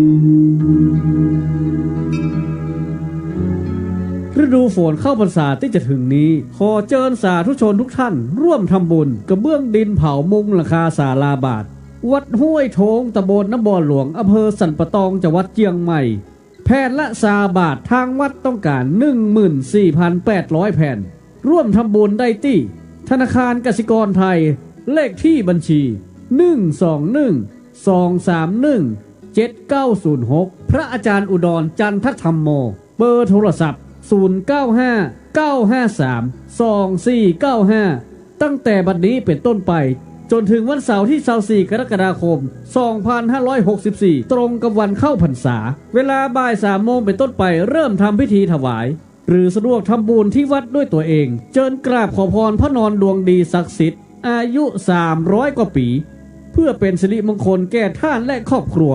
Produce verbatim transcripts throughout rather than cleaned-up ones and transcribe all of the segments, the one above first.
ฤดูฝนเข้าพรรษาที่จะถึงนี้ ขอเชิญสาธุชนทุกท่านร่วมทำบุญกระเบื้องดินเผามุงหลังคาศาลาบาท วัดห้วยโทง ตำบลน้ำบอหลวง อำเภอสันป่าตอง จังหวัดเชียงใหม่ แผ่นละสามบาท ทางวัดต้องการ หนึ่งหมื่นสี่พันแปดร้อย แผ่น ร่วมทำบุญได้ที่ธนาคารกสิกรไทย เลขที่บัญชี หนึ่งสองหนึ่ง สองสามหนึ่ง เจ็ดเก้าศูนย์หก พระอาจารย์อุดร จันทธัมโม เบอร์โทรศัพท์ ศูนย์เก้าห้า เก้าห้าสาม สองสี่เก้าห้า ตั้งแต่บัดนี้เป็นต้นไป จนถึงวันเสาร์ที่ ยี่สิบสี่ กรกฎาคม สองพันห้าร้อยหกสิบสี่ ตรงกับวันเข้าพรรษา เวลาบ่าย สามโมงเป็นต้นไป เริ่มทำพิธีถวาย หรือสะดวกทำบุญที่วัดด้วยตัวเอง เชิญกราบขอพรพระนอนดวงดีศักดิ์สิทธิ์ อายุ สามร้อย กว่าปี เพื่อเป็นสิริมงคลแก่ท่านและครอบครัว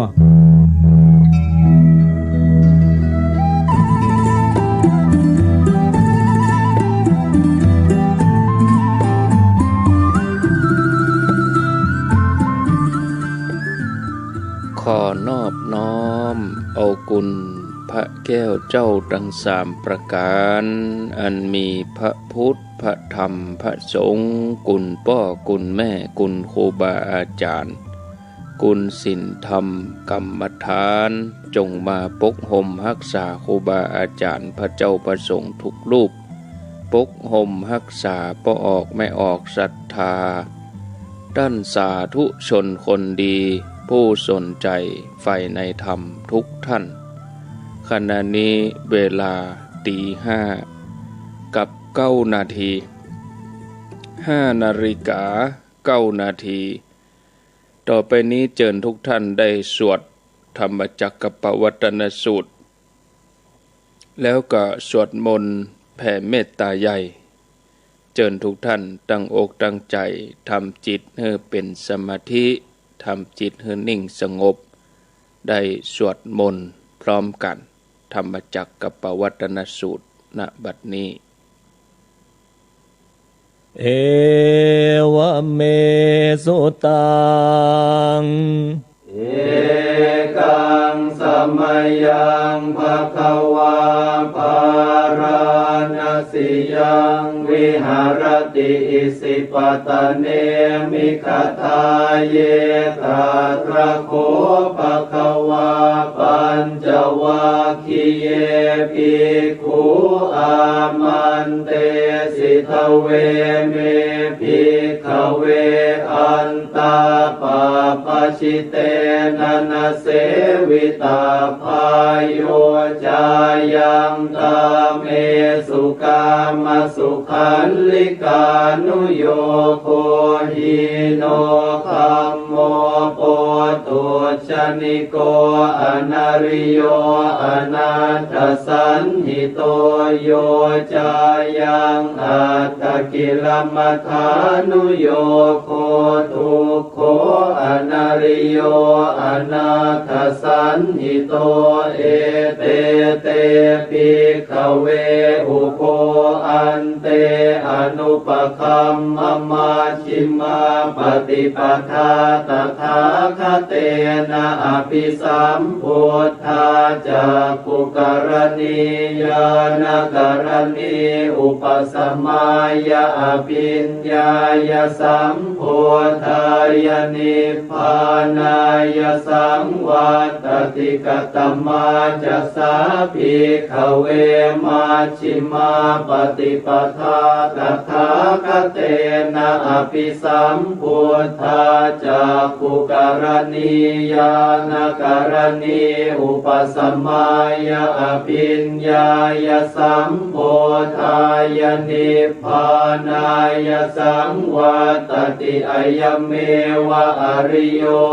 ขอนอบน้อมเอาคุณพระแก้วเจ้าทั้งสามประการ อันมีพระพุทธ พระธรรม พระสงฆ์ คุณพ่อ คุณแม่ คุณครูบาอาจารย์ คุณศีลธรรมกรรมฐาน จงมาปกห่มรักษาครูบาอาจารย์ พระเจ้าพระสงฆ์ทุกรูป ปกห่มรักษาพ่อออกแม่ออกศรัทธา ท่านสาธุชนคนดี ผู้สนใจใฝ่ในธรรมทุกท่าน ขณะนี้เวลาตีห้ากับเก้านาที ห้านาฬิกาเก้านาที ต่อไปนี้เชิญทุกท่านได้สวดธรรมจักรกัปปวัตนสูตร แล้วก็สวดมนต์แผ่เมตตาใหญ่ เชิญทุกท่านตั้งอกตั้งใจทำจิตให้เป็นสมาธิ ทำจิตให้นิ่งสงบ ได้สวดมนต์พร้อมกัน ธรรมจักรกัปปวัตนสูตร ณ บัดนี้ Evamme sutaṃ. Ekaṃ samayaṃ bhagavā bārāṇasiyaṃ viharati isipatane migadāye. Tatra kho bhagavā pañcavag giye bhikkhū āmantesi: Dveme, bhikkhave, antā pabbajitena na sevitabbā. Yo cāyaṃ kāmesu kāmasukhallikānuyogo hīno gam mo pothujjaniko anariyo anatthasañhito. Yo cāyaṃ attakilamathānuyogo dukkho anariyo anatthasañhito. Ete te, bhikkhave, ubho ante anupagamma majjhimā paṭipadā tathāgatena abhisambuddhā cakkhukaraṇī ñāṇakaraṇī upasamāya abhiññāya sambodhāya nibbānāya saṃvattati. Katamā ca sā, bhikkhave, majjhimā paṭipadā tathāgatena abhisambuddhā cakkhukaraṇī ñāṇakaraṇī upasamāya abhiññāya sambodhāya nibbānāya saṃvattati? Ayameva ariyo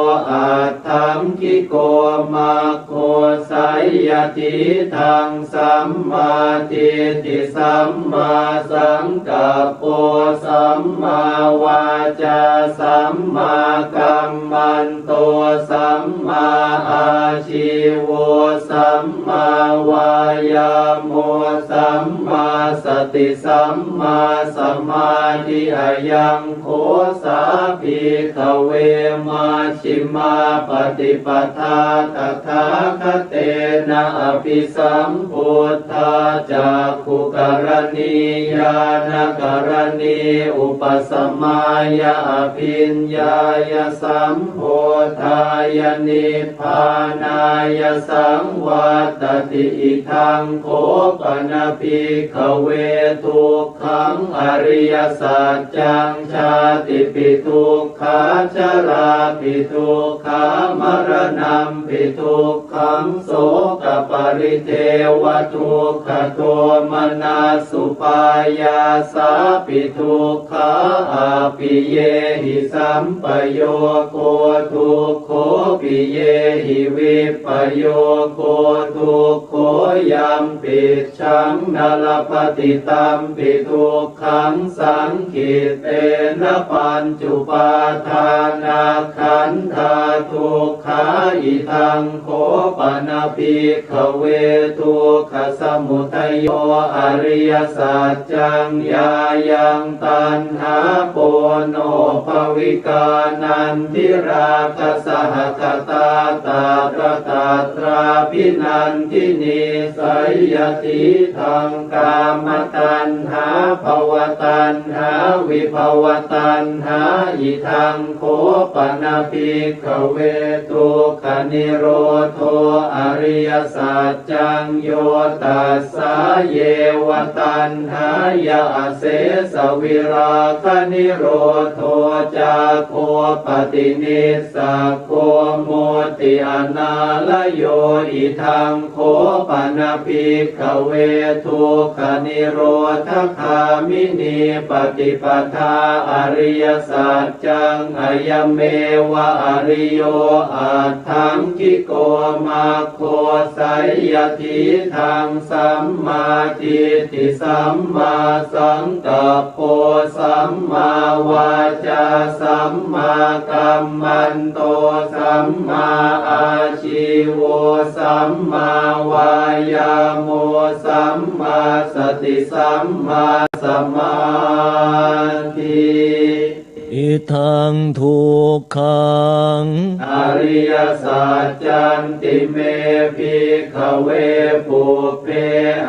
aṭṭhaṅgiko maggo, seyyathīdaṃ: sammādiṭṭhi sammāsaṅkappo sammāvācā sammākammanto sammāājīvo sammāvāyāmo sammā sammāsati sammāsamādhi. Ayaṃ kho sā bhikkhave majjhimā paṭipadā tathāgatena abhisambuddhā cakkhukaraṇī ñāṇakaraṇī upasamāya abhiññāya sambodhāya nibbānāya saṃvattati. Idaṃ kho pana bhikkhave dukkhaṃ ariyasaccaṃ. Jātipi dukkhā jarāpi dukkhā maraṇampi dukkhaṃ sokaparidevadukkhadomanassupāyāsāpi duk khā appiyehi sampayogo dukkho piyehi vippayogo dukkho yampicchaṃ na labhati tampi dukkhaṃ saṅkhittena pañcupādānakkhandhā dukkhā. Idaṃ kho pana bhikkhave dukkhasamudayo ariyasaccaṃ. Yāyaṃ taṇhā ponobbhavikā nandirāgasahagatā tatra tatrābhinandinī seyyathidaṃ kāmataṇhā bhavataṇhā vibhavataṇhā. Idaṃ kho pana bhikkhave dukkhanirodho ariyasaccaṃ. Yo tassāyeva taṇhāya asesavirāganirodho cāgo paṭinissaggo mutti anālayo. Idaṃ kho pana bhikkhave dukkhanirodhagāminī paṭipadā ariyasaccaṃ. Ayameva ariyo aṭṭhaṅgiko maggo seyyathidaṃ sammādiṭṭhi sammāsaṅkappo sammāvācā sammākammanto sammāājīvo sammāvāyāmo sammāsati sammāsamādhi. Idaṃ dukkhaṃ ariyasaccanti me bhikkhave pubbe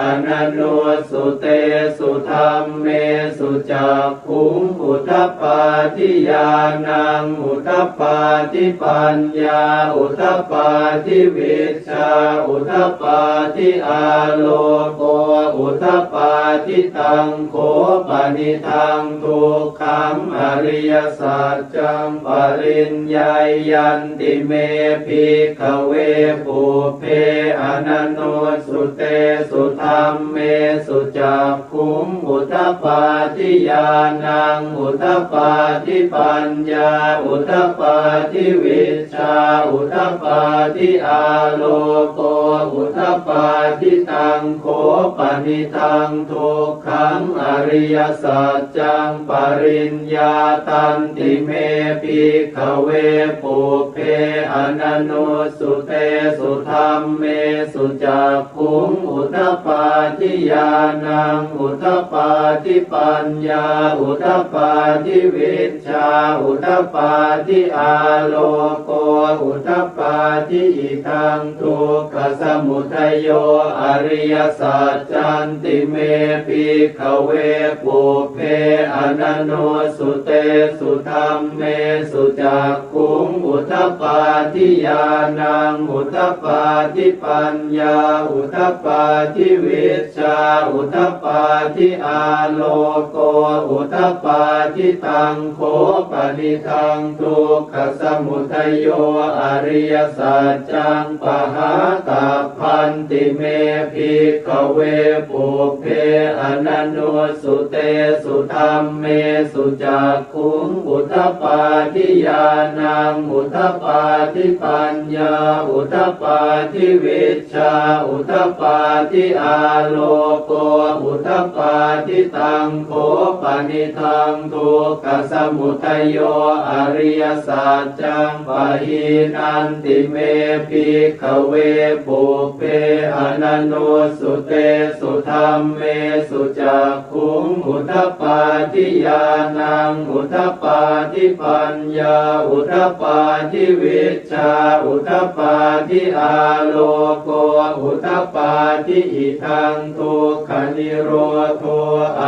ananussutesu dhammesu cakkhuṃ udapādi ñāṇaṃ udapādi paññā udapādi vijjā udapādi āloko udapādi. Taṃ kho panidaṃ dukkhaṃ ariyasaccaṃ pariññeyyanti me bhikkhave pubbe ananussutesu dhammesu cakkhuṃ udapādi ñāṇaṃ udapādi paññā udapādi vijjā udapādi āloko udapādi. Taṃ kho panidaṃ dukkhaṃ ariyasaccaṃ pariññātanti me bhikkhave pubbe ananussutesu dhammesu cakkhuṃ udapādi ñāṇaṃ udapādi paññā udapādi vijjā udapādi āloko udapādi. Idaṃ dukkhasamudayo ariyasaccanti me bhikkhave pubbe ananussutesu dhammesu cakkhuṃ udapādi ñāṇaṃ udapādi paññā udapādi vijjā udapādi āloko udapādi. Taṃ kho panidaṃ dukkhasamudayo ariyasaccaṃ pahātabbanti me bhikkhave pubbe ananussutesu dhammesu cakkhuṃ udapādi ñāṇaṃ udapādi paññā udapādi vijjā udapādi āloko udapādi. Taṃ kho panidaṃ dukkhasamudayo ariyasaccaṃ pahīnanti me bhikkhave pubbe ananussutesu dhammesu cakkhuṃ udapādi ñāṇaṃ udapādi paññā udapādi vijjā udapādi āloko udapādi. Idaṃ dukkhanirodho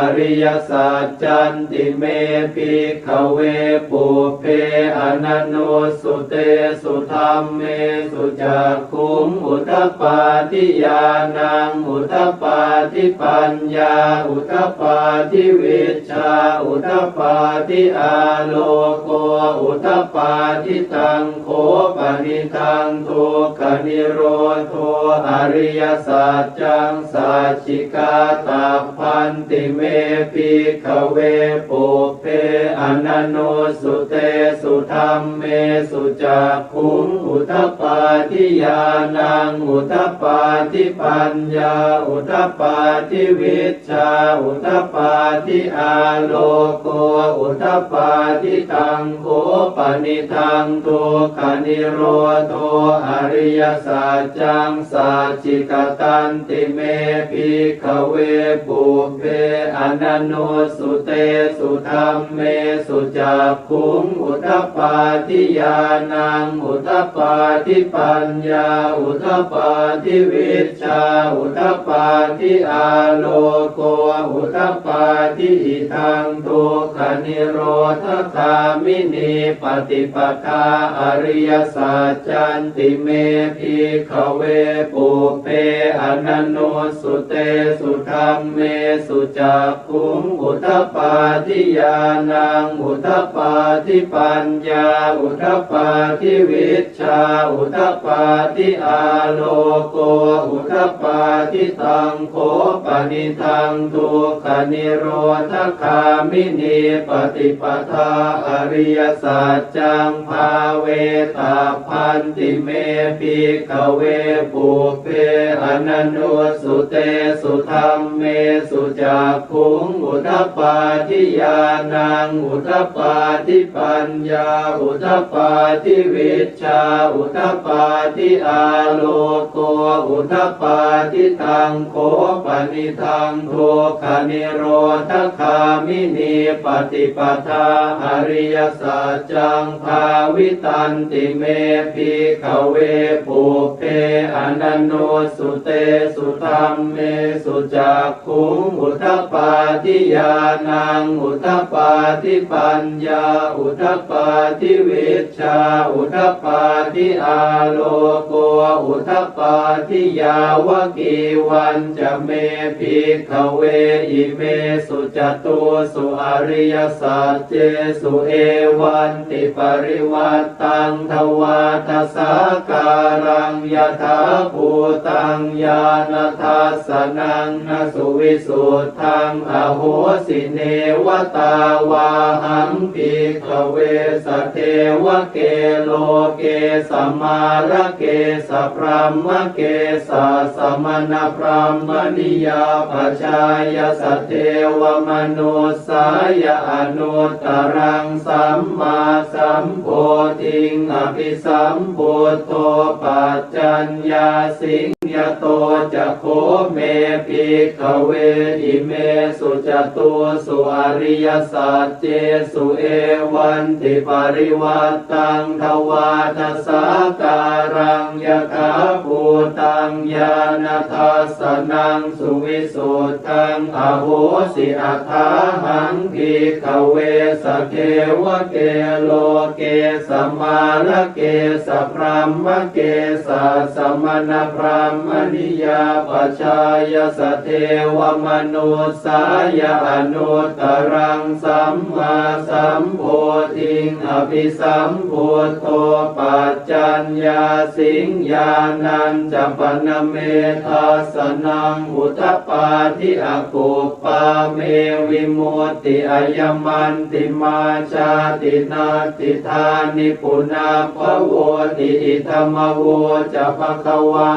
ariyasaccanti me bhikkhave pubbe ananussutesu dhammesu cakkhuṃ udapādi ñāṇaṃ udapādi paññā udapādi vijjā udapādi āloko udapādi. Taṃ kho panidaṃ dukkhanirodho ariyasaccaṃ sacchikātabbanti me bhikkhave pubbe ananussutesu dhammesu cakkhuṃ udapādi ñāṇaṃ udapādi paññā udapādi vijjā udapādi āloko udapādi. Taṃ kho panidaṃ dukkhanirodho ariyasaccaṃ sacchikatanti me bhikkhave pubbe ananussutesu dhammesu cakkhuṃ udapādi ñāṇaṃ udapādi paññā udapādi vijjā udapādi āloko udapādi. Idaṃ dukkhanirodhagāminī paṭipadā ariyasaccanti me bhikkhave pubbe ananussutesu dhammesu cakkhuṃ udapādi ñāṇaṃ udapādi paññā udapādi vijjā udapādi āloko udapādi. Taṃ kho panidaṃ dukkhanirodhagāminī paṭipadā ariyasaccaṃ bhāvetabbanti me bhikkhave pubbe ananussutesu dhammesu cakkhuṃ udapādi ñāṇaṃ udapādi paññā udapādi vijjā udapādi āloko udapādi. Taṃ kho panidaṃ dukkhanirodhagāminī paṭipadā ariyasaccaṃ bhāvitanti me bhikkhave pubbe ananussutesu dhammesu cakkhuṃ udapādi ñāṇaṃ udapādi paññā udapādi vijjā udapādi āloko udapādi. Yāvakīvañca me bhikkhave imesu catūsu ariyasaccesu evantiparivaṭṭaṃ dvādasākāraṃ yathābhūtaṃ ñāṇadassanaṃ na suvisuddhaṃ ahosi. Neva tāvāhaṃ bhikkhave sadevake loke samārake sabrahmake sassamaṇabrāhmaṇiyā pajāya sadevamanussāya anuttaraṃ sammāsambodhiṃ abhisambuddho paccaññāsiṃ. Yato ca kho me bhikkhave imesu catūsu ariyasaccesu evantiparivaṭṭaṃ dvādasākāraṃ yathābhūtaṃ ñāṇadassanaṃ suvisuddhaṃ ahosi. Athāhaṃ bhikkhave sadevake loke samārake sabrahmake sassamaṇabrāhmaṇiyā pajāya sadevamanussāya anuttaraṃ sammāsambodhiṃ abhisambuddho paccaññāsiṃ. Ñāṇañca pana me dassanaṃ udapādi akup pā me vimutti ayamantimā jāti natthi dāni punabbhavoti. Idamavoca bhagavā.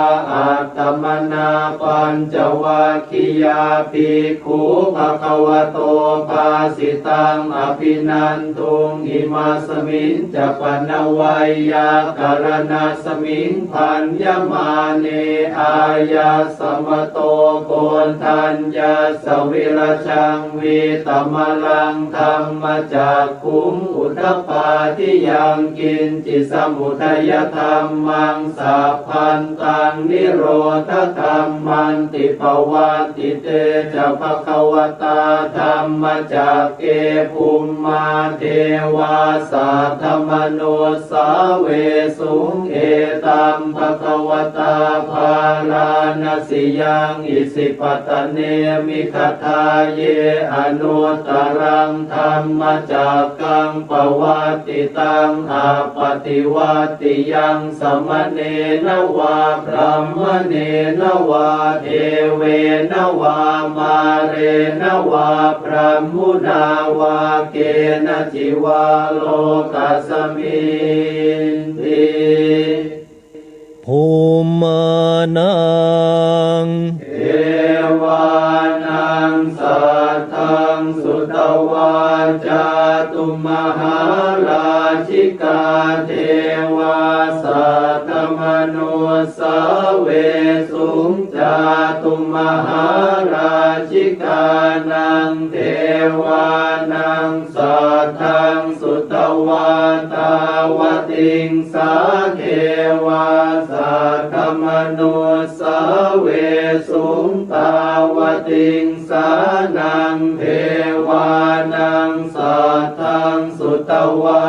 Attamanā pañcavaggiyā bhikkhū bhagavato bhāsitaṃ abhinanduṃ. Imasmiñca pana veyyākaraṇasmiṃ bhaññamāne āyasmato Koṇḍaññassa virajaṃ vītamalaṃ dhammacakkhuṃ udapādi yaṅkiñci samudayadhammaṃ sabbantaṃ nirodhadhammanti. Pavattite ca bhagavatā dhammacakke bhummā devā saddamanussāvesuṃ: Etaṃ bhagavatā Bārāṇasiyaṃ Isipatane Migadāye anuttaraṃ dhammacakkaṃ pavattitaṃ appaṭivattiyaṃ samaṇena vā brāhmaṇena vā devena vā mārena vā brahmunā vā kenaci vā lokasminti. Bhummānaṃ devānaṃ saddaṃ sutvā cātummahārājikā devā saddamanussāvesuṃ. Cātummahārājikānaṃ devānaṃ saddaṃ sutvā tāvatiṃsā devā saddamanussāvesuṃ. Tāvatiṃsānaṃ devānaṃ saddaṃ sutvā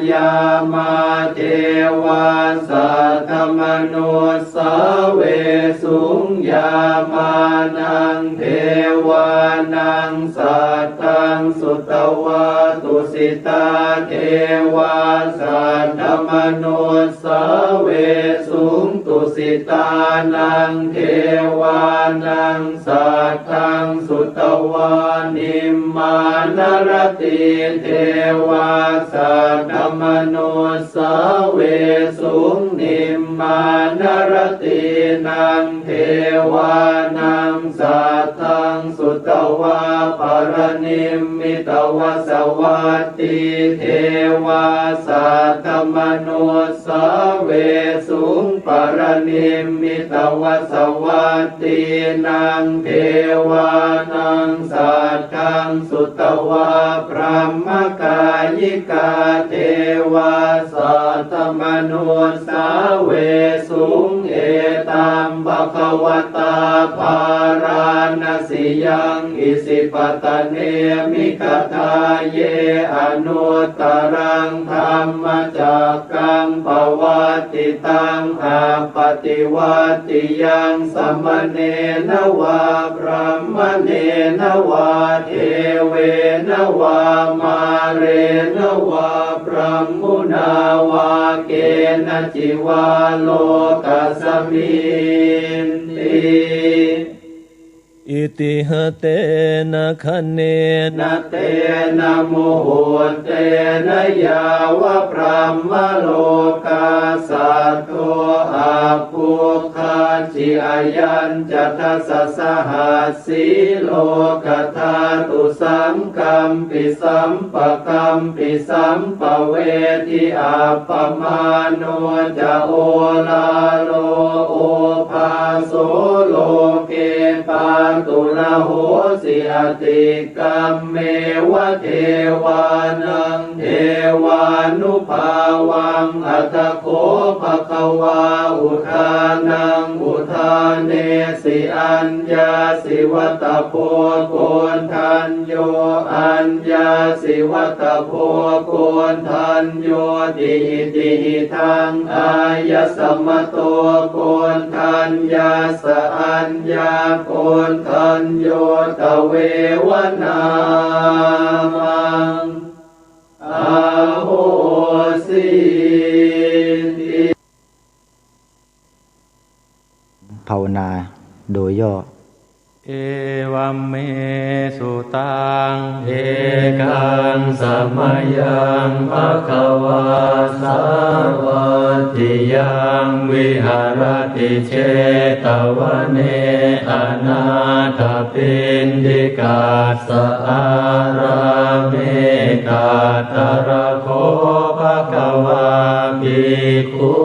yāmā devā saddamanussāvesuṃ. Yāmānaṃ devānaṃ saddaṃ sutvā tusitā devā saddamanussāvesuṃ. Tusitānaṃ devānaṃ saddaṃ sutvā nimmānaratī devā saddamanussāvesuṃ. Nimmānaratīnaṃ devānaṃ saddaṃ sutvā paranimmitavasavattī devā saddamanussāvesuṃ. Paranimmitavasavattīnaṃ devānaṃ saddaṃ sutvā brahmakāyikā devā saddamanussāvesuṃ. Etaṃ bhagavatā Bārāṇasiyaṃ Isipatane Migadāye anuttaraṃ dhammacakkaṃ pavattitaṃ appaṭivattiyaṃ samaṇena vā brāhmaṇena vā devena vā mārena vā brahmunā vā kenaci vā lokasminti. Itiha tena khaṇena tena muhuttena yāva brahmalokā saddo abbhuggacchi. Ayañca dasasahassī lokadhātu saṅkampi sampakampi sampavedhi. Appamāṇo ca oḷāro obhāso loke pāturahosi atikkammeva devānaṃ devānubhāvaṃ. Atha kho bhagavā udānaṃ udānesi: Aññāsi vata bho Koṇḍañño, aññāsi vata bho Koṇḍaññoti. Itihidaṃ āyasmato Koṇḍaññassa aññākoṇḍañño tveva nāmaṃ ahosīti. ภาวนาโดยย่อ Evaṃ me sutaṃ. Ekaṃ samayaṃ bhagavā sāvatthiyaṃ viharati jetavane anāthapiṇḍikassa ārāme. Tatra kho bhagavā bhikkhū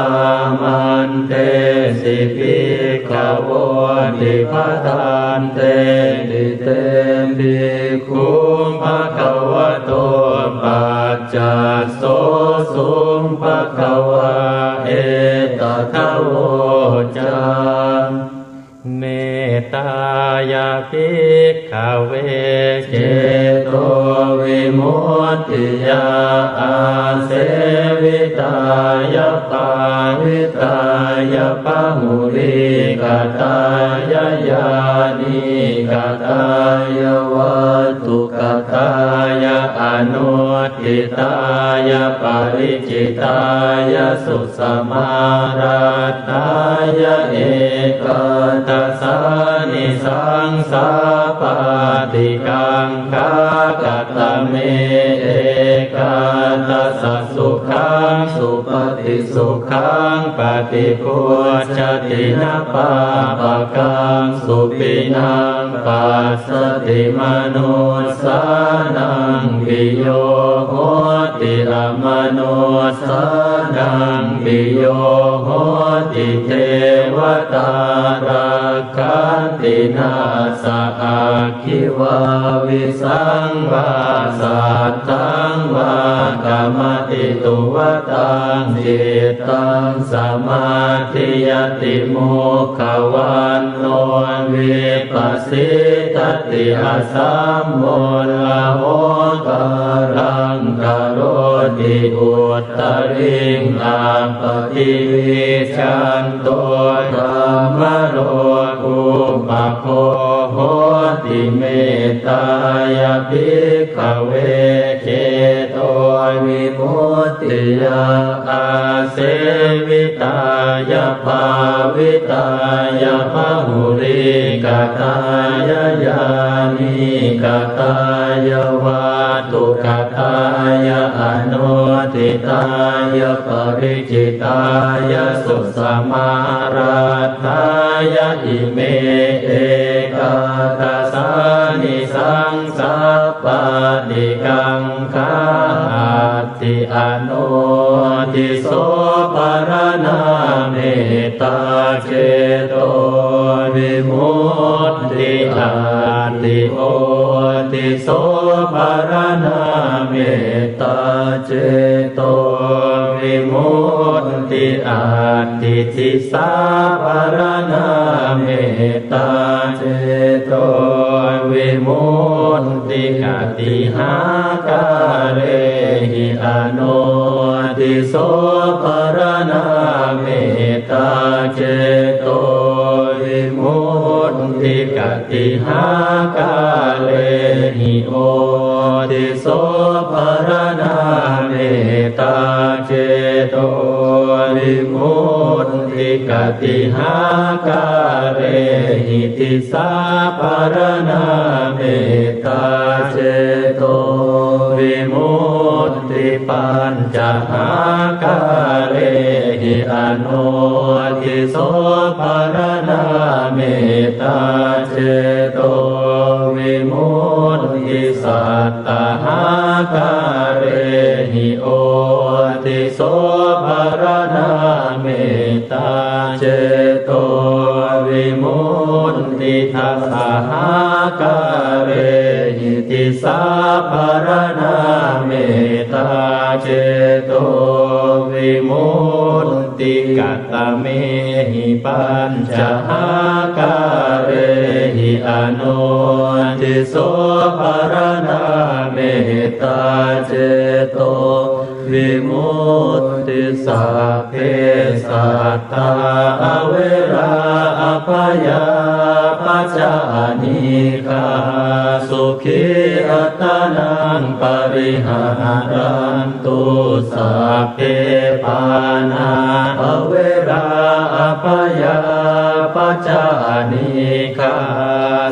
āmantesi Esi bhikkhavoti bhadanteti te bhikkhū bhagavato paccassosuṃ. Bhagavā etadavoca: Mettāya bhikkhave cetovimuttiyā āsevitāya bhāvitāya bahulīkatāya yānīkatāya vatthukatāya anuṭṭhitāya parici tāya susamarattāya ekādasānisaṃsā pāṭikaṅkhā. Katame ekādasa? Sukhaṃ supati, sukhaṃ paṭibujjhati, na pāpakaṃ supinaṃ passati, manussānaṃ piyo hoti, amanussānaṃ piyo hoti, devatā rakkhanti, nāssa aggi vā visaṃ vā satthaṃ vā kamati, tuvaṭaṃ cittaṃ samādhiyati, mukhavaṇṇo vippasīdati, asammuḷho kālaṃ karoti, uttariṃ appaṭivijjhanto brahmalokūpago hoti. Mettāya bhikkhave cetovimuttiyā āsevitāya bhāvitāya bahulīkatāya yānīkatāya vatthukatāya anuṭṭhitāya parici tāya susamarattāya ime ekādasānisaṃsā pāṭikaṅkhā. Atthi anodhiso pharaṇā mettā cetovimutti. Atthi odhiso pharaṇā mettā cetovimutti. Atthi disā pharaṇā mettā cetovimutti. Katīhākārehi anodhiso pharaṇā mettā cetovimutti. Katīhākārehi odhiso pharaṇā mettā cetovimutti. Katīhākārehi disā pharaṇā mettā cetovimutti. Pañcahākārehi anodhiso pharaṇā mettā cetovimutti. Sat tahākārehi odhiso pharaṇā mettā cetovimutti. Dasahākārehi disā pharaṇā mettā cetovimutti. Katamehi pañcahākārehi anodhiso pharaṇā mettā cetovimutti. Sabbe sattā averā abyāpajjhā anīghā sukhī attānaṃ pariharantu. Sabbe pāṇā averā abyāpajjhā anīghā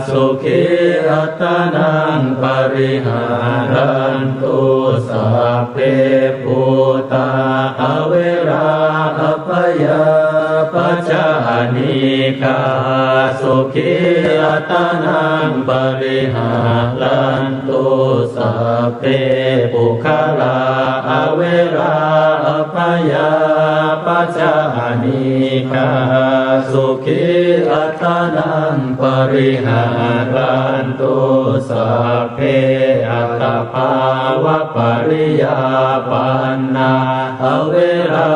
sukhī attānaṃ pariharantu. Sabbe bhūtā averā abyāpajjhā anīghā sukhī attānaṃ pariharantu. Sabbe puggalā averā abyāpajjhā ca anīghā sukhī attānaṃ pariharantu. Sabbe attabhāvapariyāpannā averā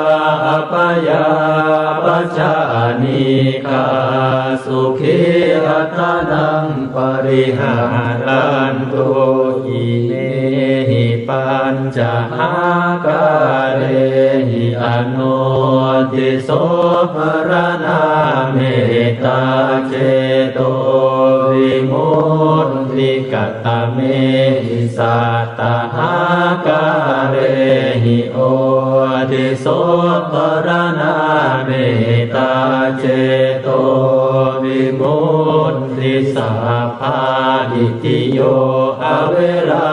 abyāpajjhā anīghā sukhī attānaṃ pariharantu. Imehi pañcahākārehi anodhiso pharaṇā mettā cetovimutti. Katamehi satta hākārehi odhiso pharaṇā mettā cetovimutti. Sabbā ittiyo averā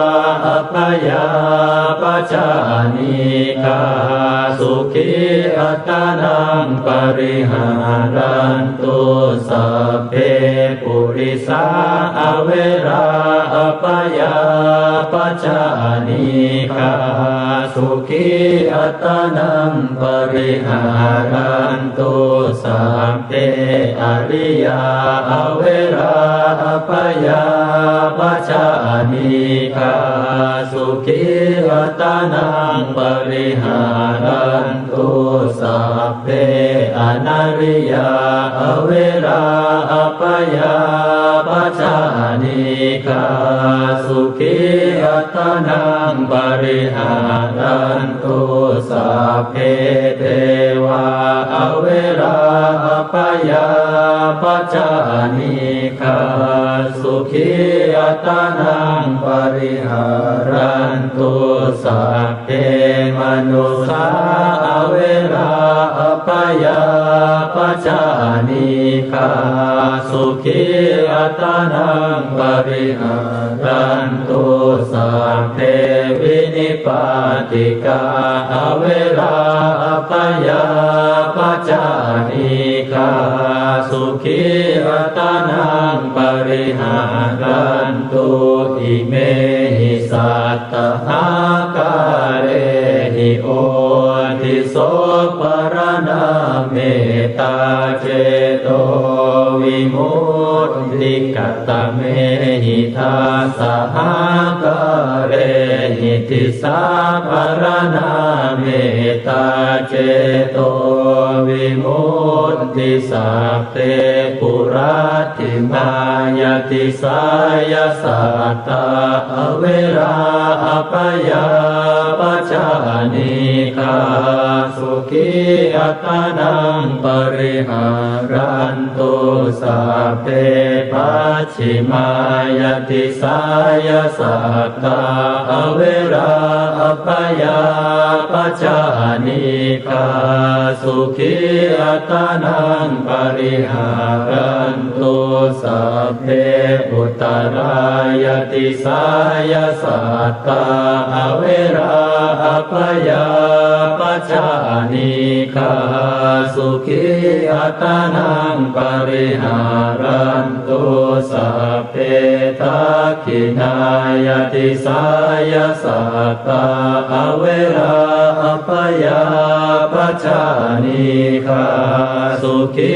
abyāpajjhā anīghā sukhī attānaṃ pariharantu. Sabbe purisā averā abyāpajjhā anīghā sukhī attānaṃ pariharantu. Sabbe ariyā averā abyāpajjhā anīghā sukhī attānaṃ pariharantu. Sabbe anariyā averā abyāpajjhā anīghā sukhī attānaṃ pariharantu. Sabbe devā averā abyāpajjhā anīghā sukhī attānaṃ pariharantu. Sabbe manussā averā abyāpajjhā anīghā sukhī attānaṃ pariharantu. Sabbe vinipātikā averā abyāpajjhā anīghā sukhī attānaṃ pariharantu. Imehi satta hākārehi odhiso pharaṇā mettā cetovimutti. Katamehi dasa hākārehi disā pharaṇā mettā cetovimutti. Sabbe puratthimāya disāya sattā averā abyāpajjhā anīghā sukhī attānaṃ pariharantu. Sabbe pacchimāya disāya sattā averā abyāpajjhā anīghā sukhī attānaṃ pariharantu. Sabbe uttarāya disāya sattā averā abyāpajjhā anīghā sukhī attānaṃ pariharantu. Sabbe dakkhiṇāya disāya sattā averā abyāpajjhā anīghā sukhī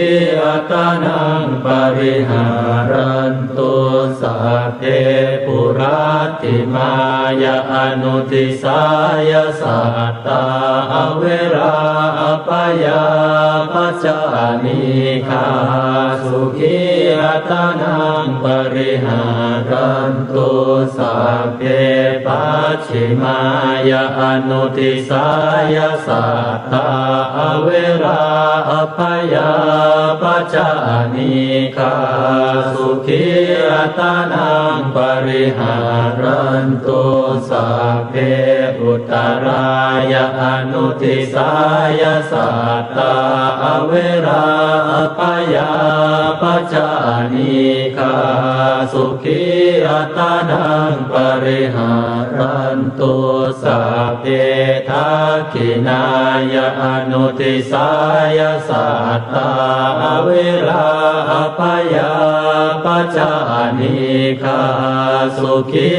attānaṃ pariharantu. Sabbe puratthimāya anudisāya sattā averā abyāpajjhā anīghā sukhī attānaṃ pariharantu. Sabbe pacchimāya anudisāya sattā averā abyāpajjhā anīghā sukhī attānaṃ pariharantu. Sabbe uttarāya anudisāya sattā averā abyāpajjhā anīghā sukhī attānaṃ pariharantu. Sabbe dakkhiṇāya anudisāya sattā averā abyāpajjhā anīghā sukhī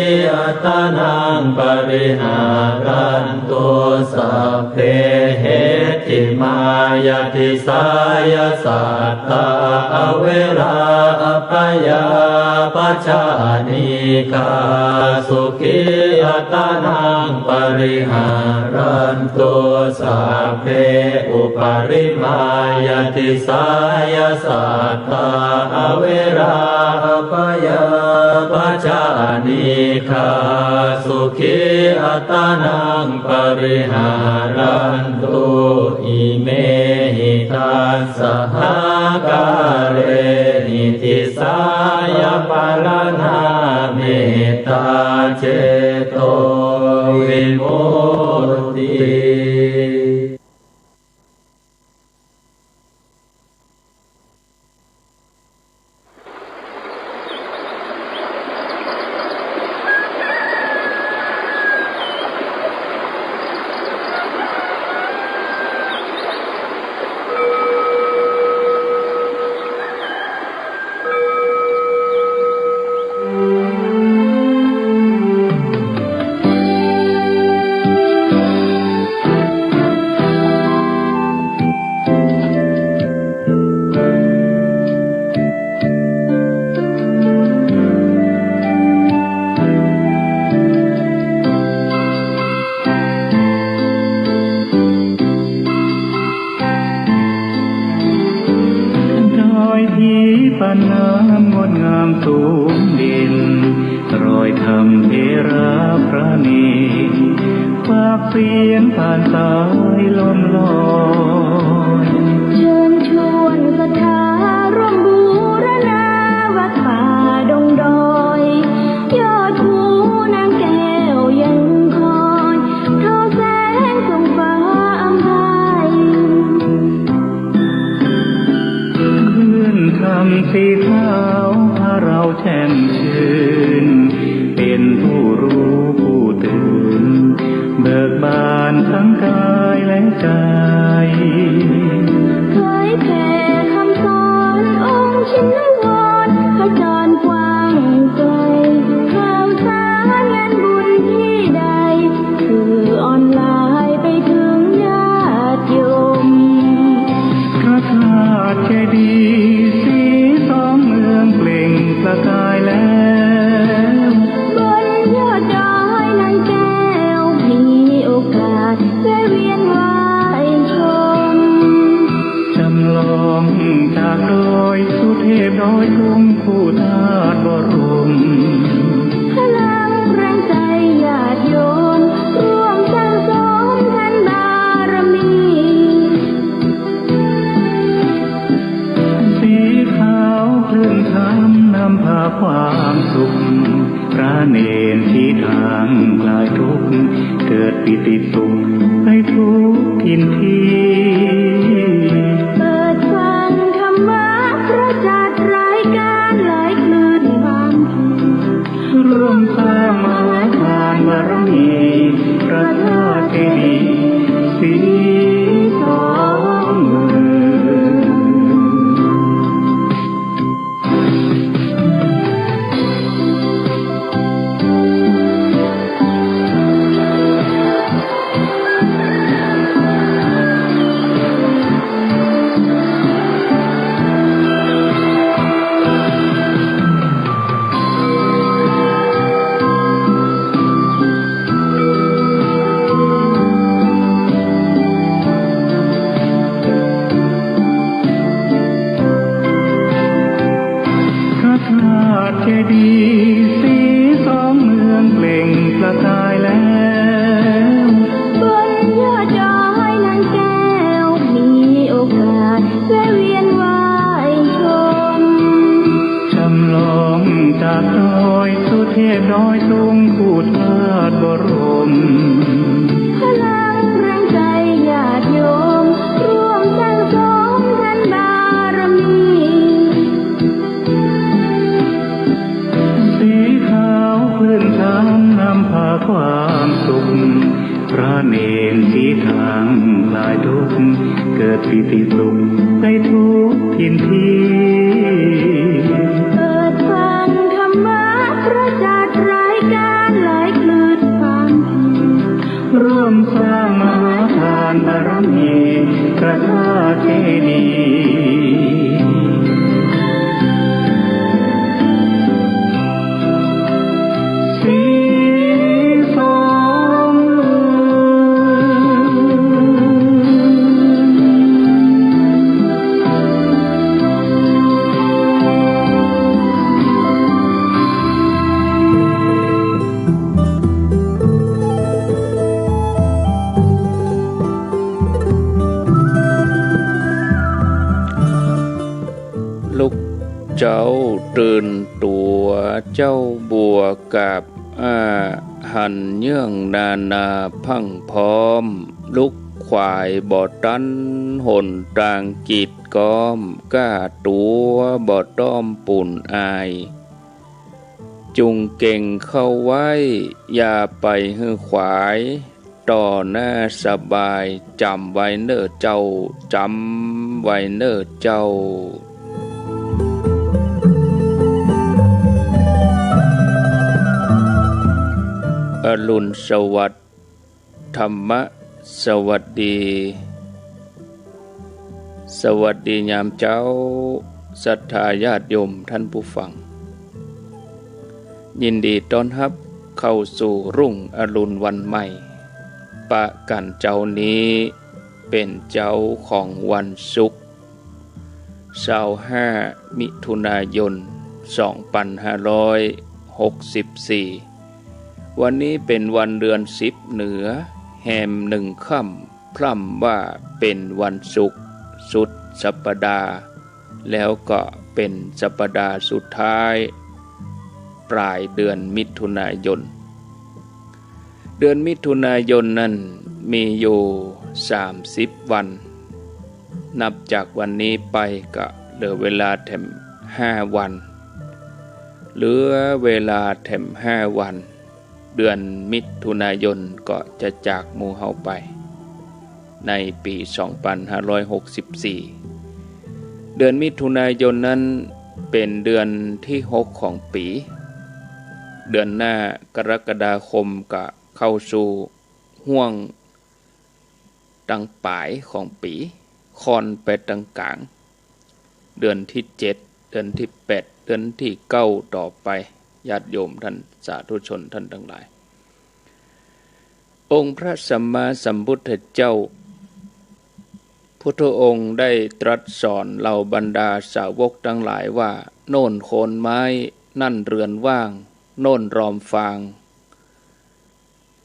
attānaṃ pariharantu. Sabbe heti māya disāya sattā averā abyāpajjhā anīghā sukhī attānaṃ pariharantu. Sabbe uparimāya disāya sattā averā abyāpajjhā anīghā sukhī attānaṃ pariharantu. Imehi dasahakārehi disāya pharaṇā mettā cetovimutti. ดอยทิพย์น้ำงดงามสูงเด่น รอยธรรมเทระพระเนร ฝากเสียงผ่านสายลมลอย เชิญชวนศรัทธาร่วมบูรณาวัดป่าดงดอย ยอดภูนางแก้วยังคอย ทอแสงส่องฟ้าอำไพ คลื่นธรรมสีขาวพาเราแช่มชื่น เป็นผู้รู้ผู้ตื่น เบิกบานทั้งกายและใจ เผยแผ่คำสอนองค์ชินวร ขจรกว้างไกล ข่าวสารงานบุญที่ใด สื่อออนไลน์ไปถึงญาติโยม พระธาตุเจดีย์สีสองเมืองเปล่งประกายแล้ว บนยอดดอยนางแก้ว มีโอกาสแวะเวียนไหว้ชม จำลองจากดอยสุเทพดอยตุงคู่ธาตุบรม พลังแรงใจญาติโยม ร่วมสร้างสมทานบารมี สีขาวคลื่นธรรมนำพาความสุข พระเนรชี้ทางคลายทุกข์ เกิดปีติสุขในทุกถิ่นที่ เปิดฟังธรรมะพระจัดรายการหลายคลื่นความถี่ ร่วมสร้างมหาทานบารมี พระธาตุเจดีย์สีสองเมือง พระธาตุเจดีย์สีสองเมืองเปล่งประกายแล้ว บนยอดดอยนางแก้ว มีโอกาสแวะเวียนไหว้ชม จำลองจากดอยสุเทพดอยตุงคู่ธาตุบรม พลังแรงใจญาติโยม ร่วมสร้างสมทานบารมี สีขาวคลื่นธรรมนำพาความสุข พระเนรชี้ทางคลายทุกข์ เกิดปีติสุขในทุกถิ่นที่ เปิดฟังธรรมะพระจัดรายการหลายคลื่นความถี่ ร่วมสร้างมหาทานบารมี ลุกเจ๊าตื่นตั๋ว เจ๊าบัวกาบอ้า หันเยื่องนานาพรั่งพร้อม ลุกขวายบ่ตัน หนตางกีดก๊อม ก้าตั๋วบ่ต้อมปูนอาย จุ่งเก่งเข้าไว้ อย่าไปหื้อขวาย ต่อหน้าสบาย จ๋ำไว้เน่อเจ้า จ๋ำไว้เน่อเจ้า อรุณสวัสดิ์ ธรรมะสวัสดี สวัสดียามเจ๊า ศรัทธาญาติโยมท่านผู้ฟัง ยินดีต้อนฮับเข้าสู่รุ่งอรุณวันใหม่ ปะกั๋นเจ๊านี้เป๋นเจ๊าของวันศุกร์ ซาวห้า มิถุนายน สองปันห้าร้อยหกสิบสี่ วันนี้เป๋นวันเดือนสิบเหนือ แฮมหนึ่งค่ำ พร่ำว่าเป๋นวันศุกร์ สุดสัปดาห์ แล้วก็เป๋นสัปดาห์สุดท้าย ปลายเดือนมิถุนายน เดือนมิถุนายนนั้นมีอยู่สามสิบวัน นับจากวันนี้ไปก็เหลือเวลาแถมห้าวัน เหลือเวลาแถมห้าวัน เดือนมิถุนายนก็จะจากหมู่เฮาไป ในปี๋สองปันห้าร้อยหกสิบสี่ เดือนมิถุนายนนั้นเป๋นเดือนที่หกของปี๋ เดือนหน้ากรกฎาคมก็เข้าสู่ห้วงตังป๋ายของปี๋ ค่อนไปตังก๋าง เดือนที่เจ็ด เดือนที่แปด เดือนที่เก้าต่อไป ญาติโยมท่านสาธุชนท่านทั้งหลาย องค์พระสัมมาสัมพุทธเจ้า พุทธองค์ได้ตรัสสอนเหล่าบรรดาสาวกทั้งหลายว่า โน่นโคนไม้ นั่นเรือนว่าง โน่นรอมฟาง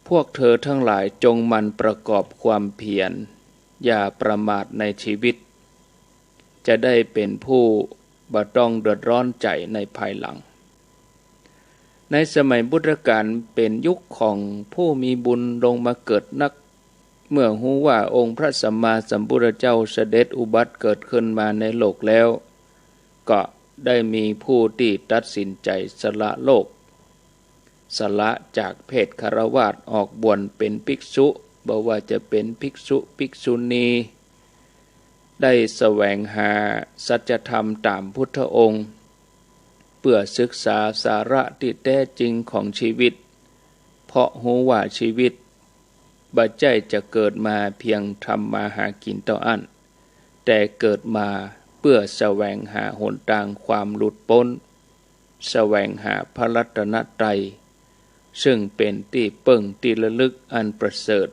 พวกเธอทั้งหลายจงหมั่นประกอบความเพียร อย่าประมาทในชีวิต จะได้เป็นผู้บ่ต้องเดือดร้อนใจในภายหลัง ในสมัยพุทธกาลเป็นยุคของผู้มีบุญลงมาเกิดนัก เมื่อฮู้ว่าองค์พระสัมมาสัมพุทธเจ้าเสด็จอุบัติเกิดขึ้นมาในโลกแล้ว ก็ได้มีผู้ที่ตัดสินใจสละโลก สละจากเพศคฤหัสถ์ออกบวชเป็นภิกษุ บ่ว่าจะเป็นภิกษุภิกษุณี ได้แสวงหาสัจธรรมตามพุทธองค์ เพื่อศึกษาสาระที่แท้จริงของชีวิต เพราะฮู้ว่าชีวิตบ่ใจ้จะเกิดมาเพียงทำมาหากิ๋นเต้าอั้น แต่เกิดมาเพื่อแสวงหาหนตางความหลุดป๊น แสวงหาพระรัตนตรัย ซึ่งเป็นตี้เปิ้งตี้ระลึกอันประเสริฐ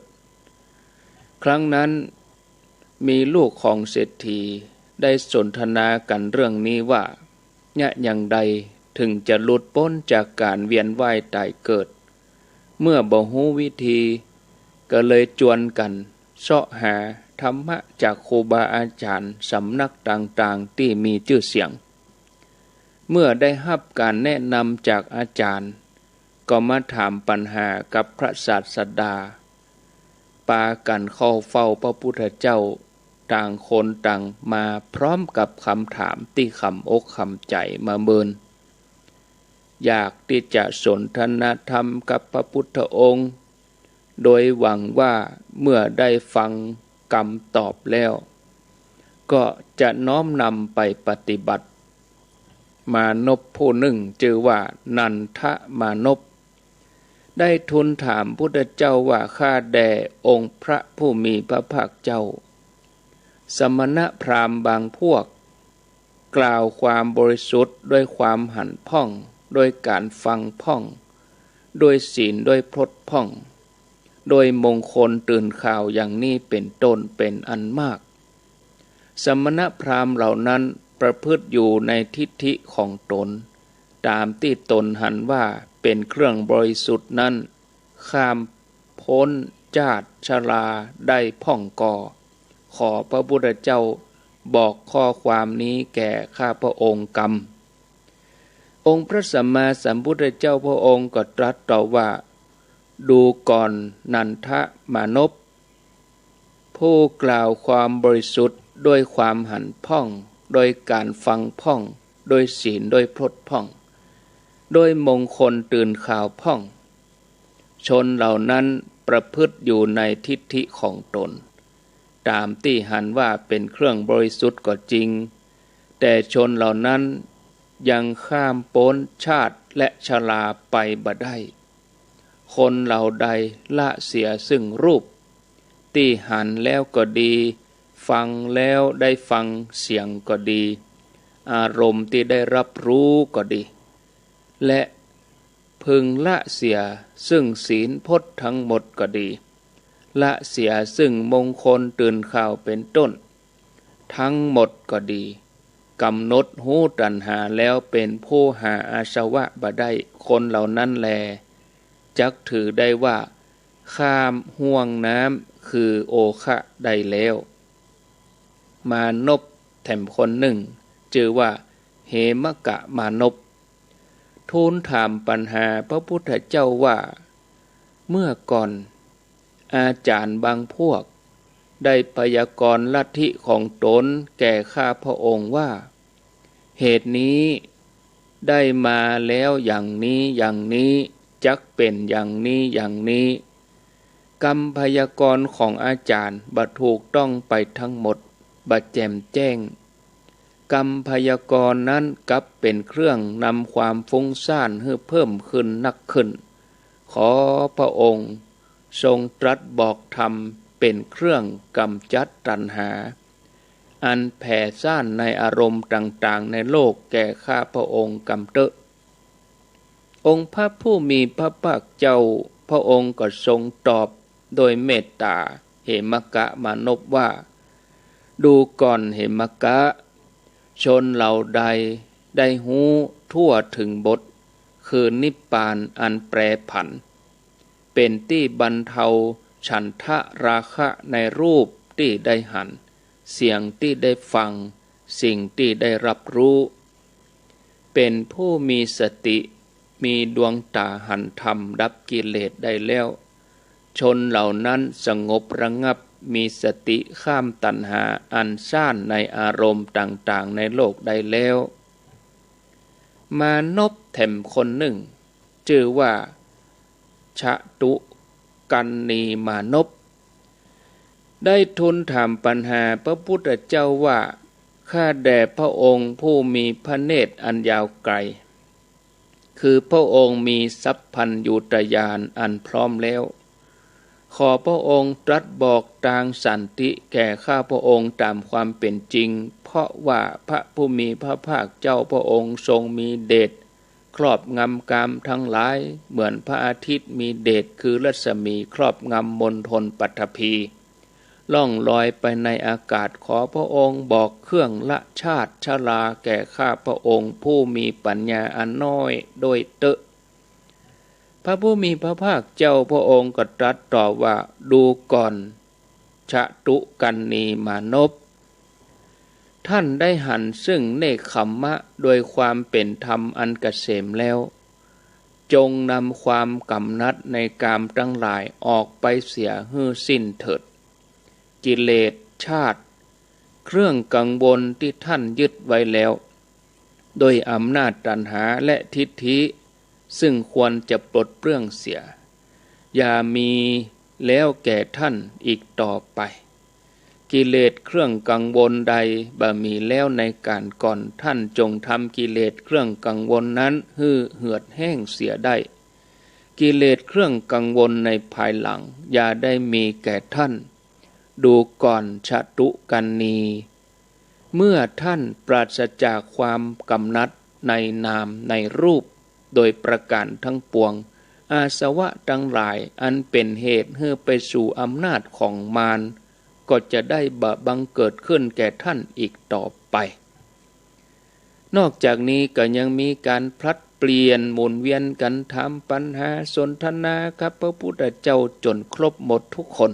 ครั้งนั้นมีลูกของเศรษฐีได้สนทนากันเรื่องนี้ว่า ยะอย่างใดถึงจะหลุดป๊นจากการเวียนว่ายตายเกิด เมื่อบ่ฮู้วิธี ก็เลยจวนกันเซาะหาธรรมะจากครูบาอาจารย์สำนักต่างๆ ที่มีชื่อเสียง เมื่อได้ฮับการแนะนำจากอาจารย์ ก็มาถามปัญหากับพระศาสดา ปากั๋นเข้าเฝ้าพระพุทธเจ้า ต่างคนต่างมาพร้อมกับคำถามตี้ขำอกขำใจ๋มาเมิน อยากที่จะสนทนาธรรมกับพระพุทธองค์ โดยหวังว่าเมื่อได้ฟังคำตอบแล้ว ก็จะน้อมนำไปปฏิบัติ มานพผู้นึ่งจื้อว่านันทมานพ ได้ทูลถามพุทธเจ้าว่า ข้าแต่องค์พระผู้มีพระภาคเจ้า สมณพราหมณ์บางพวก กล่าวความบริสุทธิ์ด้วยความหันพ่อง ด้วยการฟังพ่อง ด้วยศีลด้วยพจน์พ่อง ด้วยมงคลตื่นข่าวอย่างนี้เป็นต้นเป็นอันมาก สมณพราหมณ์เหล่านั้นประพฤติอยู่ในทิฏฐิของตน ตามที่ตนหันว่าเป็นเครื่องบริสุทธิ์นั้น ข้ามพ้นชาติชราได้พ่องก่อ ขอพระพุทธเจ้า บอกข้อความนี้แก่ข้าพระองค์กำ องค์พระสัมมาสัมพุทธเจ้าพระองค์ก็ตรัสตอบว่า ดูก่อนนันทมานพ ผู้กล่าวความบริสุทธิ์ด้วยความหันพ่อง ด้วยการฟังพ่อง ด้วยศีล ด้วยพรตพ่อง ด้วยมงคลตื่นข่าวพ่อง ชนเหล่านั้นประพฤติอยู่ในทิฏฐิของตน ตามที่หันว่าเป็นเครื่องบริสุทธิ์ก็จริง แต่ชนเหล่านั้นยังข้ามพ้นชาติและชราไปบ่ได้ คนเหล่าใดละเสียซึ่งรูป ที่หันแล้วก็ดี ฟังแล้วได้ฟังเสียงก็ดี อารมณ์ที่ได้รับรู้ก็ดี และพึงละเสียซึ่งศีลพจน์ทั้งหมดก็ดี ละเสียซึ่งมงคลตื่นข่าวเป็นต้น ทั้งหมดก็ดี กำหนดรู้ตัณหาแล้วเป็นผู้หาอาสวะบ่ได้ คนเหล่านั้นแล จักถือได้ว่าข้ามห่วงน้ำคือโอคะได้แล้ว มานพแถมคนหนึ่ง ชื่อว่าเหมกะมานพ ทูลถามปัญหาพระพุทธเจ้าว่า เมื่อก่อน อาจารย์บางพวก ได้พยากรณ์ลัทธิของตนแก่ข้าพระองค์ว่า เหตุนี้ได้มาแล้วอย่างนี้อย่างนี้ จักเป็นอย่างนี้อย่างนี้ กำพยากรณ์ของอาจารย์บ่ถูกต้องไปทั้งหมด บ่แจ่มแจ้ง กำพยากรณ์นั้นกลับเป็นเครื่องนำความฟุ้งซ่านให้เพิ่มขึ้นนักขึ้น ขอพระองค์ทรงตรัสบอกธรรมเป็นเครื่องกำจัดตัณหา อันแผ่ซ่านในอารมณ์ต่างๆ ในโลกแก่ข้าพระองค์กำเต๊อะ องค์พระผู้มีพระภาคเจ้าพระองค์ก็ทรงตอบโดยเมตตาเหมกะมานพว่า ดูก่อนเหมกะ ชนเหล่าใดได้รู้ทั่วถึงบท คือนิพพานอันแปรผัน เป็นที่บรรเทาฉันทะราคะในรูปที่ได้หัน เสียงที่ได้ฟัง สิ่งที่ได้รับรู้ เป็นผู้มีสติ มีดวงตาหันธรรมดับกิเลสได้แล้ว ชนเหล่านั้นสงบระงับ มีสติข้ามตัณหาอันซ่านในอารมณ์ต่างๆ ในโลกได้แล้ว มานพแถมคนหนึ่ง ชื่อว่าชะตุกัณณีมานพ ได้ทูลถามปัญหาพระพุทธเจ้าว่า ข้าแต่พระองค์ผู้มีพระเนตรอันยาวไกล คือพระองค์มีสัพพัญญูตญาณอันพร้อมแล้ว ขอพระองค์ตรัสบอกทางสันติแก่ข้าพระองค์ตามความเป็นจริง เพราะว่าพระผู้มีพระภาคเจ้าพระองค์ทรงมีเดชครอบงำกามทั้งหลาย เหมือนพระอาทิตย์มีเดชคือรัศมีครอบงำมณฑลปัทภี ล่องลอยไปในอากาศ ขอพระองค์บอกเครื่องละชาติชราแก่ข้าพระองค์ผู้มีปัญญาอันน้อยด้วยเต๊อะ พระผู้มีพระภาคเจ้าพระองค์ก็ตรัสตอบว่า ดูก่อนชะตุกัณณีมานพ ท่านได้หันซึ่งเนกขัมมะโดยความเป็นธรรมอันเกษมแล้ว จงนำความกำหนัดในกามทั้งหลายออกไปเสียให้สิ้นเถิด กิเลส ชาติ เครื่องกังวลที่ท่านยึดไว้แล้ว ด้วยอำนาจตัณหาและทิฏฐิ ซึ่งควรจะปลดเปลื้องเสีย อย่ามีแล้วแก่ท่านอีกต่อไป กิเลสเครื่องกังวลใดบ่มีแล้วในการก่อน ท่านจงทำกิเลสเครื่องกังวลนั้นให้เหือดแห้งเสียได้ กิเลสเครื่องกังวลในภายหลังอย่าได้มีแก่ท่าน ดูก่อนชะตุกัณณี เมื่อท่านปราศจากความกำหนัดในนามในรูปโดยประการทั้งปวง อาสวะทั้งหลายอันเป็นเหตุให้ไปสู่อำนาจของมาร ก็จะได้บ่บังเกิดขึ้นแก่ท่านอีกต่อไป นอกจากนี้ก็ยังมีการผลัดเปลี่ยนหมุนเวียนกันถามปัญหาสนทนากับพระพุทธเจ้าจนครบหมดทุกคน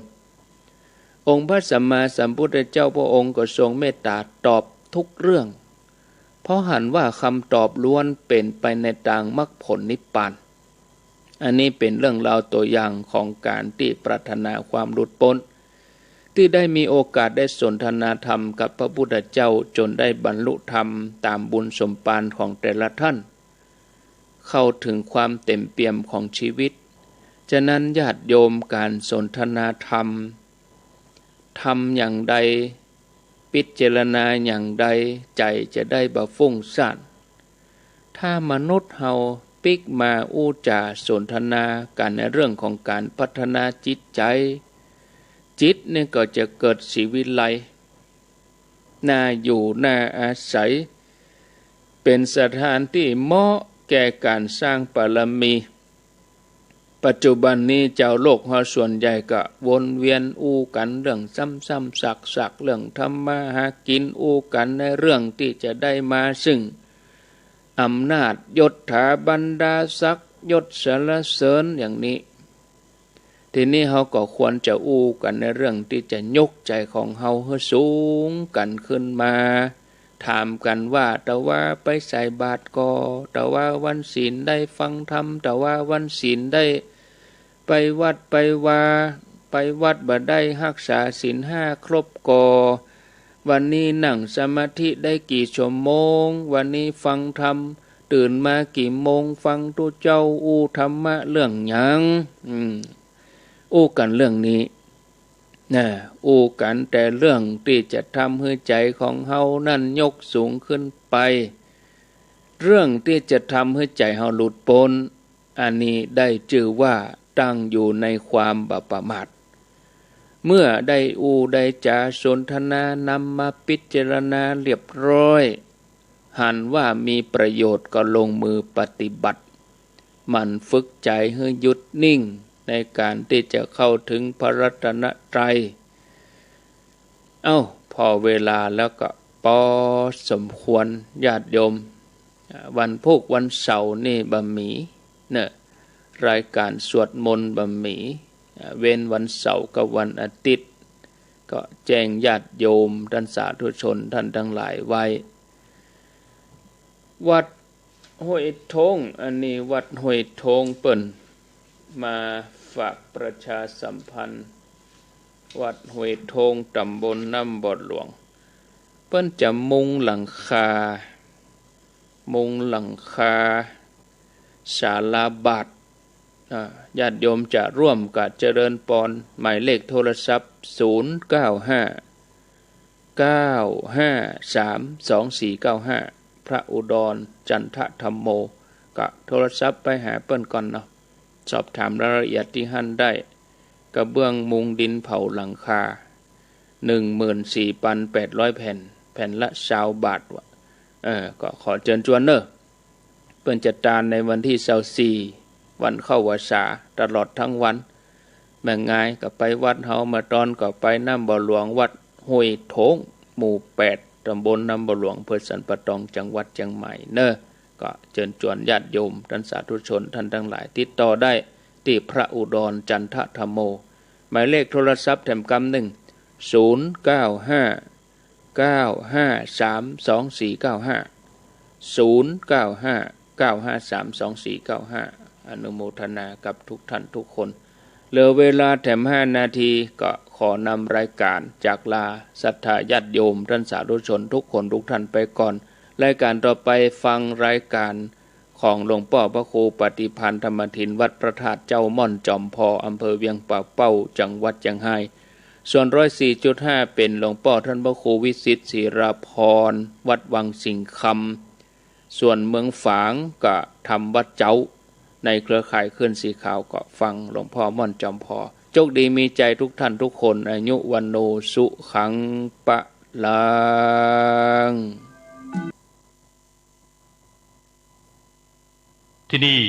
องค์พระสัมมาสัมพุทธเจ้าพระองค์ก็ทรงเมตตาตอบทุกเรื่อง เพราะหันว่าคำตอบล้วนเป็นไปในทางมรรคผลนิพพาน อันนี้เป็นเรื่องราวตัวอย่างของการที่ปรารถนาความหลุดพ้น ที่ได้มีโอกาสได้สนทนาธรรมกับพระพุทธเจ้าจนได้บรรลุธรรมตามบุญสมภารของแต่ละท่าน เข้าถึงความเต็มเปี่ยมของชีวิต ฉะนั้นญาติโยม การสนทนาธรรม ทำอย่างใด พิจารณาอย่างใด ใจจะได้บ่ฟุ้งซ่าน ถ้ามนุษย์เฮาปิ๊กมาอู้จ๋าสนทนากันในเรื่องของการพัฒนาจิตใจ จิตนี่ก็จะเกิดสีวิไล น่าอยู่น่าอาศัย เป็นสถานที่เหมาะแก่การสร้างบารมี ปัจจุบันนี้ชาวโลกเฮาส่วนใหญ่ก็วนเวียนอู้กันเรื่องซ้ำๆซากๆ เรื่องทำมาหากิน อู้กันในเรื่องที่จะได้มาซึ่งอำนาจยศถาบรรดาศักดิ์ยศสรรเสริญอย่างนี้ ทีนี้เฮาก็ควรจะอู้กันในเรื่องที่จะยกใจของเฮาให้สูงกันขึ้นมา ถามกันว่า แต่ว่าไปใส่บาตรก็ แต่ว่าวันศีลได้ฟังธรรม แต่ว่าวันศีลได้ไปวัดไปวา ไปวัดบ่ได้ฮักษาศีลห้าครบก็ วันนี้นั่งสมาธิได้กี่ชั่วโมง วันนี้ฟังธรรม ตื่นมากี่โมง ฟังตุ๊เจ้าอู้ธรรมะเรื่องหยัง อืม อู้กันเรื่องนี้นะ อู้กันแต่เรื่องที่จะทำให้ใจของเฮานั่นยกสูงขึ้นไป เรื่องที่จะทำให้ใจเฮาหลุดพ้น อันนี้ได้ชื่อว่าตั้งอยู่ในความบ่ประมาท เมื่อได้อู้ได้จ๋าสนทนานำมาพิจารณาเรียบร้อย หันว่ามีประโยชน์ก็ลงมือปฏิบัติ หมั่นฝึกใจให้หยุดนิ่งในการที่จะเข้าถึงพระรัตนตรัย เอ้า พอเวลาแล้วก็พอสมควรญาติโยม อ่า วันพุธวันเสาร์นี่บ่มีเนอะ รายการสวดมนต์บ่มี อ่า เว้นวันเสาร์กับวันอาทิตย์ ก็แจ้งญาติโยมท่านสาธุชนท่านทั้งหลายไว้ วัดห้วยทง อันนี้วัดห้วยทงเปิ้นมาฝากประชาสัมพันธ์ วัดห้วยทง ตำบลน้ำบ่อหลวง เปิ้นจะมุงหลังคา มุงหลังคาศาลาบาท อ่า ญาติโยมจะร่วมกับเจริญพร หมายเลขโทรศัพท์ ศูนย์เก้าห้า เก้าห้าสาม สองสี่เก้าห้า พระอุดร จันทธรรมโม ก็โทรศัพท์ไปหาเปิ้นก่อนเนาะ สอบถามรายละเอียดตี้หั้นได้ กระเบื้องมุงดินเผาหลังคา หนึ่งหมื่นสี่พันแปดร้อยแผ่น แผ่นละซาวบาทว่ะ เออ ก็ขอเจิญจวนเน้อ เปิ้นจะตานในวันตี้ซาวสี่ วันเข้าพรรษา ตลอดทั้งวัน แม่ง่ายก็ไปวัดเฮา มาตอนก็ไปน้ำบ่อหลวง วัดห้วยทง หมู่แปด ตำบลน้ำบ่อหลวง อำเภอสันป่าตอง จังหวัดเจียงใหม่เน้อ ก็เจิญจวนญาติโยม ท่านสาธุชน ท่านทั้งหลาย ติดต่อได้ตี้พระอุดร จันทธรรมโม หมายเลขโทรศัพท์แถมกำนึ่ง ศูนย์เก้าห้า เก้าห้าสาม สองสี่เก้าห้า ศูนย์เก้าห้า เก้าห้าสาม สองสี่เก้าห้า อนุโมทนากับทุกท่านทุกคน เหลือเวลาแถมห้านาที ก็ขอนำรายการจากลาศรัทธาญาติโยม ท่านสาธุชนทุกคนทุกท่านไปก่อน รายการต่อไปฟังรายการ ของหลวงป้อพระครูปฏิภาณธรรมทิน วัดพระธาตุเจ้าม่อนจอมพอ อำเภอเวียงป่าเป้า จังหวัดเจียงไฮ้ ส่วน ร้อยสี่จุดห้า เป็นหลวงป้อท่านพระครูวิสิตศิลาภรณ์ วัดวังสิงห์คำ ส่วนเมืองฝางก็ธรรมวัดเจ๊า ในเครือข่ายคลื่นสีขาวก็ฟังหลวงพ่อม่อนจอมพอ โชคดีมีชัยทุกท่านทุกคน อายุ วัณโณ สุขัง พลัง ที่นี่